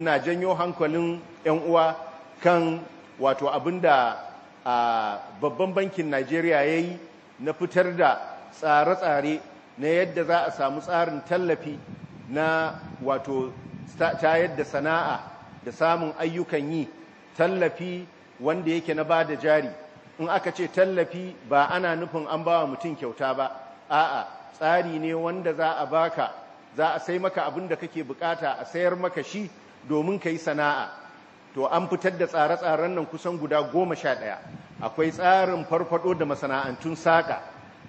Ina janyo hankalin 'yan uwa kan wato abinda a babban bankin Najeriya ya yi na fitar da tsare-tsare na yadda za a samu tsarin tallafi na wato tayar da sana'a da samun ayyukan yi, tallafi wanda yake na ba da jari. In aka ce tallafi, ba ana nufin an ba wa mutum kyauta ba. A'a, tsari ne wanda za a baka, za a sai maka abin da kake bukata, a sayar maka shi domin ka yi sana'a. To, an fitar da tsare-tsaren nan kusan guda 11. Akwai tsarin farfado da masana'antun saƙa,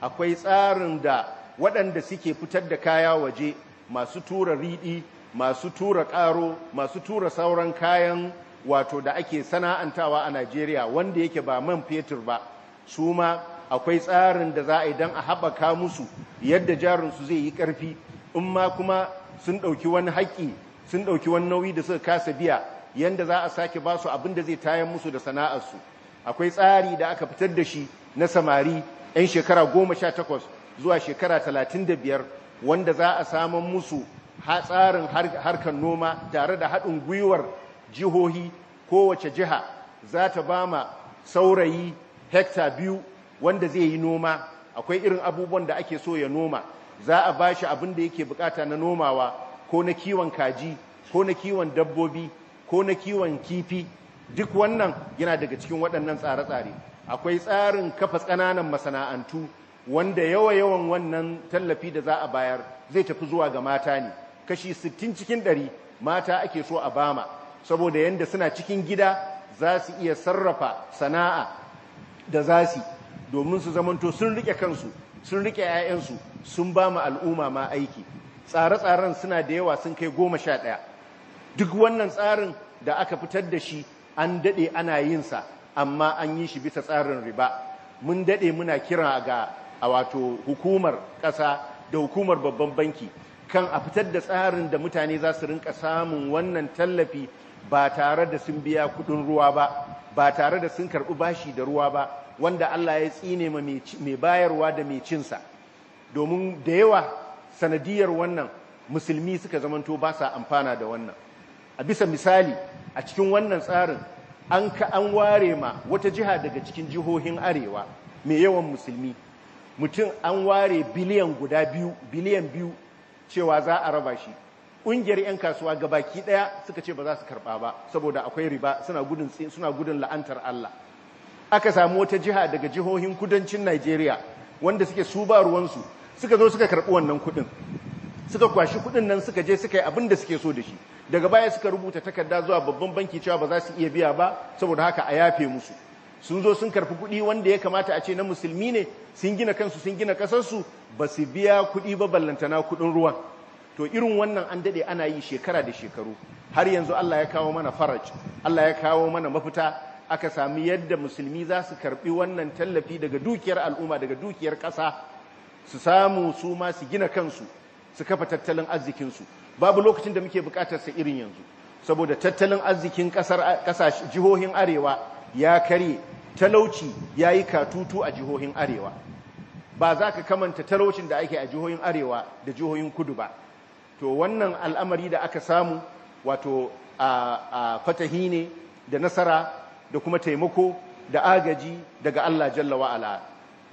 akwai tsarin da waɗanda suke fitar da kaya waje, masu tura riɗi, masu tura ƙaro, masu tura sauran kayan wato da ake sana'antawa a Najeriya wanda yake ba man fetur ba, su ma akwai tsarin da za a yi don a haɓaka musu yadda jarinsu zai yi ƙarfi. In ma kuma sun ɗauki wani haƙƙi, sun ɗauki wani nauyi da suka kasa biya, yadda za a sake ba su abin da zai tayar musu da sana'arsu. Akwai tsari da aka fitar da shi na samari 'yan shekara 18 zuwa shekara 35, wanda za a saman musu tsarin harkar noma tare da haɗin gwiwar jihohi. Kowace jiha za ta ba ma saurayi hekta 2 wanda zai yi noma. Akwai irin abubuwan da ake so ya noma, za a ba shi abin da yake bukata na nomawa, ko na kiwon kaji, ko na kiwon dabbobi, ko na kiwon kifi. Duk wannan yana daga cikin waɗannan tsare-tsare. Akwai tsarin kafa ƙananan masana'antu, wanda yawa-yawan wannan tallafi da za a bayar zai tafi zuwa ga mata ne. Kashi 60 cikin 100 mata ake so a bama, saboda yanda suna cikin gida za su iya sarrafa sana'a da za su domin su zamanto sun rike kansu, sun rike 'ya'yansu, sun ba mu al'umma ma aiki. Tsare-tsaren suna da yawa, sun kai 11. Duk wannan tsarin da aka fitar da shi, an daɗe ana yin sa, amma an yi shi bisa tsarin riba. Mun daɗe muna kira ga a wato hukumar ƙasa da hukumar babban banki kan a fitar da tsarin da mutane za su rinka samun wannan tallafi ba tare da sun biya kuɗin ruwa ba, ba tare da sun karɓi bashi da ruwa ba, wanda Allah ya tsine ma mai bayarwa da mai cinsa. Domin da yawa sanadiyar wannan musulmi suka zamanto ba sa amfana da wannan. A bisa misali, a cikin wannan tsarin an ware ma wata jiha daga cikin jihohin arewa mai yawan musulmi, mutum an ware biliyan guda biyu, biliyan 2, cewa za a raba shi. Ƙungiyar 'yan kasuwa gabaki ɗaya suka ce ba za su karɓa ba saboda akwai riba, suna gudun la'antar Allah. Aka samu wata jiha daga jihohin kudancin Najeriya wanda suke su ba ruwansu, suka zo suka karɓi wannan kuɗin, suka kwashi kuɗin nan, suka je suka yi abin da suke so da shi. Daga baya suka rubuta takarda zuwa babban banki cewa ba za su iya biya ba, saboda haka a yafe musu. Sun zo sun karfi kuɗi wanda ya kamata a ce na musulmi ne, sun gina kansu, sun gina ƙasarsu, ba su biya kuɗi ba, ballantana kuɗin ruwan. To, irin wannan an daɗe ana yi shekara da shekaru. Har yanzu Allah ya kawo mana faraj, Allah ya kawo mana mafita, aka sami yadda musulmi za su karɓi wannan tallafi daga dukiyar al'umma, daga dukiyar ƙasa, su samu su ma su gina kansu, su kafa tattalin arzikinsu. Babu lokacin da muke buƙatar sa irin yanzu, saboda tattalin arzikin ƙasar ƙasashe jihohin arewa ya karye, talauci ya yi katutu a jihohin arewa. Ba za ka kamanta talaucin da ake a jihohin arewa da jihohin kudu ba. To, wannan al'amari da aka samu, wato a fatahi ne da nasara da kuma taimako da agaji daga Allah jalla wa'ala.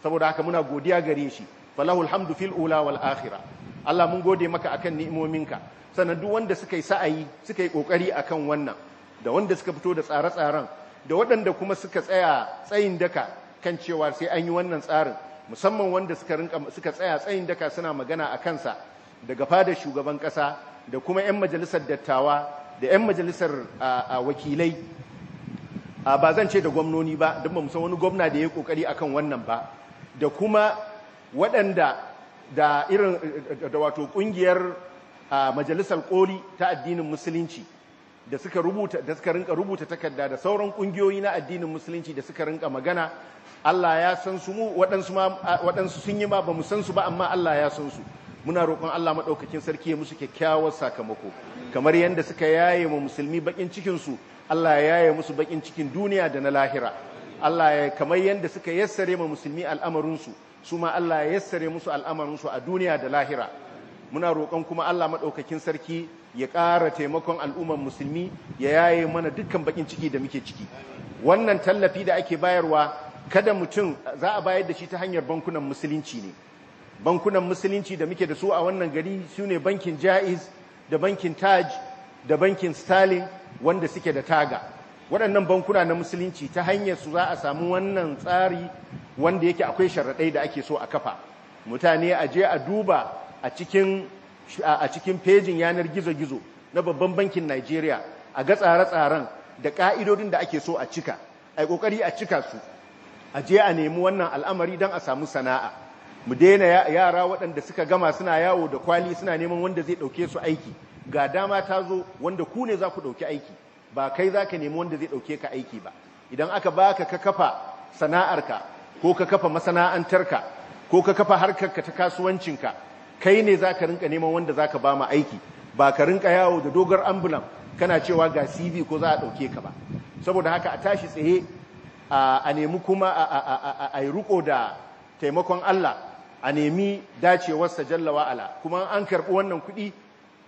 Saboda haka muna godiya gare shi. Falahul hamdu fil ula wal akhirah. Allah, mun gode maka akan ni'imominka. Sannan duk wanda suka yi sa'ayi, suka yi kokari akan wannan, da wanda suka fito da tsare-tsaren, da waɗanda kuma suka tsaya tsayin daka kan cewa sai an yi wannan tsarin, musamman wanda suka tsaya tsayin daka suna magana a kansa daga fadar shugaban ƙasa da kuma 'yan majalisar dattawa da 'yan majalisar wakilai, ba zan ce da gwamnoni ba don ba san wani gwamna da ya yi kokari akan wannan ba, da kuma waɗanda da irin da wato ƙungiyar majalisar koli ta addinin musulunci da suka rinka rubuta takarda, da sauran ƙungiyoyi na addinin musulunci da suka rinka magana. Allah ya san su. Mu waɗansu ma, waɗansu sun yi ma ba mu san su ba, amma Allah ya san su. Muna roƙon Allah maɗaukakin sarki ya musu kyakkyawar sakamako. Kamar yadda suka yaye mu musulmi bakin cikin su, Allah ya yaye musu bakin cikin duniya da na lahira. Allah ya kamar yadda suka yassare ma musulmi al'amarin su, su ma Allah ya yassare musu al'amarin su a duniya da lahira. Muna roƙon kuma Allah maɗaukakin sarki ya ƙara taimakon al'ummar musulmi, ya yaye mana dukkan bakin ciki da muke ciki. Wannan tallafi da ake bayarwa, kada mutum za a bayar da shi ta hanyar bankunan musulunci ne. Bankunan musulunci da muke da su a wannan gari su ne bankin Jaiz da bankin Taj da bankin Sterling wanda suke da taga. Waɗannan bankuna na musulunci, ta hanyar su za a samu wannan tsari wanda yake akwai sharaɗai da ake so a kafa. Mutane a je a duba a cikin pejin yanar gizo-gizo na babban bankin Najeriya a ga tsare-tsaren da ƙa'idodin da ake so a cika, a yi ƙoƙari a cika su, a je a nemi wannan al'amari don a samu sana'a. Mu daina yara waɗanda suka gama suna yawo da kwali suna neman wanda zai ɗauke su aiki. Ga dama ta zo wanda ku ne za ku ɗauki aiki, ba kai za ka nemi wanda zai ɗauke ka aiki ba. Idan aka baka ka kafa sana'arka, ko ka kafa masana'antarka, ko ka kafa harkarka ta kasuwancinka, kai ne za ka rinka neman wanda za ka ba ma aiki, ba ka rinka yawo da dogar ambulan kana cewa ga CV ko za a ɗauke ka ba. Saboda haka a tashi tsaye, a nemi kuma a yi riko da taimakon Allah, a nemi dacewarsa jalla wa'ala. Kuma an karɓi wannan kuɗi,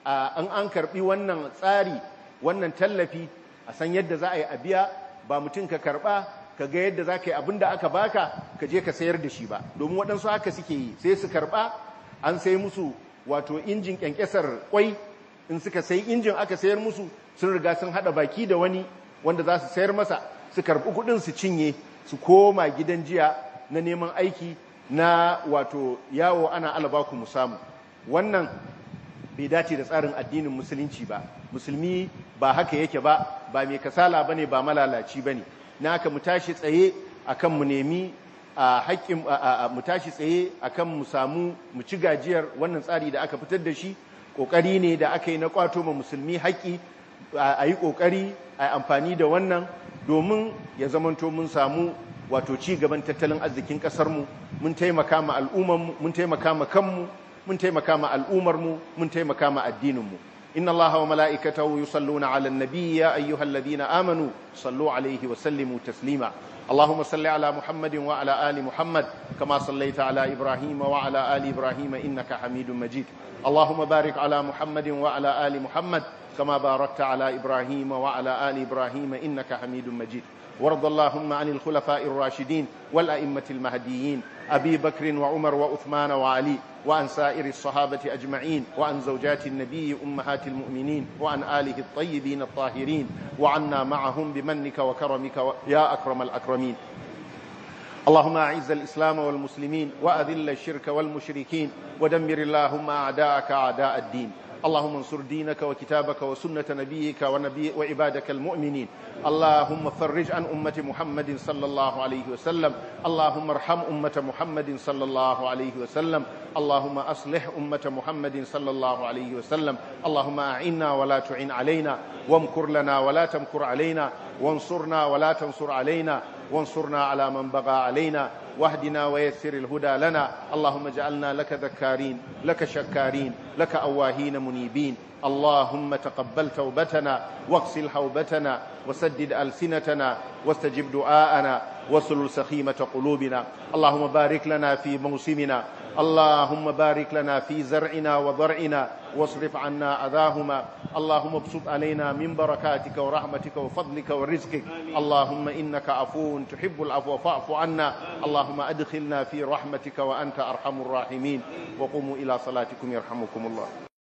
an karɓi wannan tsari, wannan tallafi, a san yadda za a yi a biya. Ba mutum ka karɓa ka ga yadda za ka yi abin da aka baka ka je ka sayar da shi ba, domin waɗansu haka suke yi, sai su karɓa, an sai musu wato injin ƙyanƙyasar kwai. In suka sai injin aka sayar musu, sun riga sun haɗa baki da wani wanda za su sayar masa, su karɓi kuɗin su cinye, su koma gidan jiya na neman aiki, na wato yawo ana alabaku mu samu. Wannan bai dace da tsarin addinin musulunci ba. Musulmi ba haka yake ba, ba mai kasala bane, ba malalaci bane. Na haka mu tashi tsaye akan mu nemi a haƙƙin, mu tashi tsaye akan mu samu mu ci gajiyar wannan tsari da aka fitar da shi. Ƙoƙari ne da aka yi na ƙwato ma musulmi haƙƙi. A yi ƙoƙari a yi amfani da wannan domin ya zamanto mun samu wato ci gaban tattalin arzikin ƙasarmu, mun taimaka ma al'ummarmu, mun taimaka ma kanmu, mun taimaka ma al'ummarmu, mun taimaka ma addininmu. إن الله وملائكته يصلون على النبي، يا أيها الذين آمنوا صلوا عليه وسلموا تسليما. اللهم صل على محمد وعلى آل محمد كما صليت على إبراهيم وعلى آل إبراهيم إنك حميد مجيد. اللهم بارك على محمد وعلى آل محمد كما باركت على إبراهيم وعلى آل إبراهيم إنك حميد مجيد. وارض اللهم عن الخلفاء الراشدين والأئمة المهديين، أبي بكر وعمر وعثمان وعلي، وعن سائر الصحابة أجمعين، وعن زوجات النبي أمهات المؤمنين، وعن آله الطيبين الطاهرين، وعنا معهم بمنك وكرمك يا أكرم الأكرمين. اللهم أعز الإسلام والمسلمين، وأذل الشرك والمشركين، ودمر اللهم أعداءك أعداء الدين. اللهم انصر دينك وكتابك وسنة نبيك ونبي وعبادك المؤمنين. اللهم فرج عن أمة محمد صلى الله عليه وسلم. اللهم ارحم أمة محمد صلى الله عليه وسلم. اللهم أصلح أمة محمد صلى الله عليه وسلم. اللهم أعنا ولا تعن علينا، وامكر لنا ولا تمكر علينا، وانصرنا ولا تنصر علينا، وانصرنا على من بغى علينا، واهدنا ويسر الهدى لنا. اللهم اجعلنا لك ذكارين، لك شكارين، لك أواهين منيبين. اللهم تقبل توبتنا، واغسل حوبتنا، وسدد ألسنتنا، واستجب دعاءنا، واسلل سخيمة قلوبنا. اللهم بارك لنا في موسمنا. اللهم بارك لنا في زرعنا وضرعنا، واصرف عنا أذاهما. اللهم ابسط علينا من بركاتك ورحمتك وفضلك ورزقك. اللهم إنك عفو تحب العفو فاعف عنا. اللهم أدخلنا في رحمتك وأنت أرحم الراحمين. وقوموا إلى صلاتكم يرحمكم الله.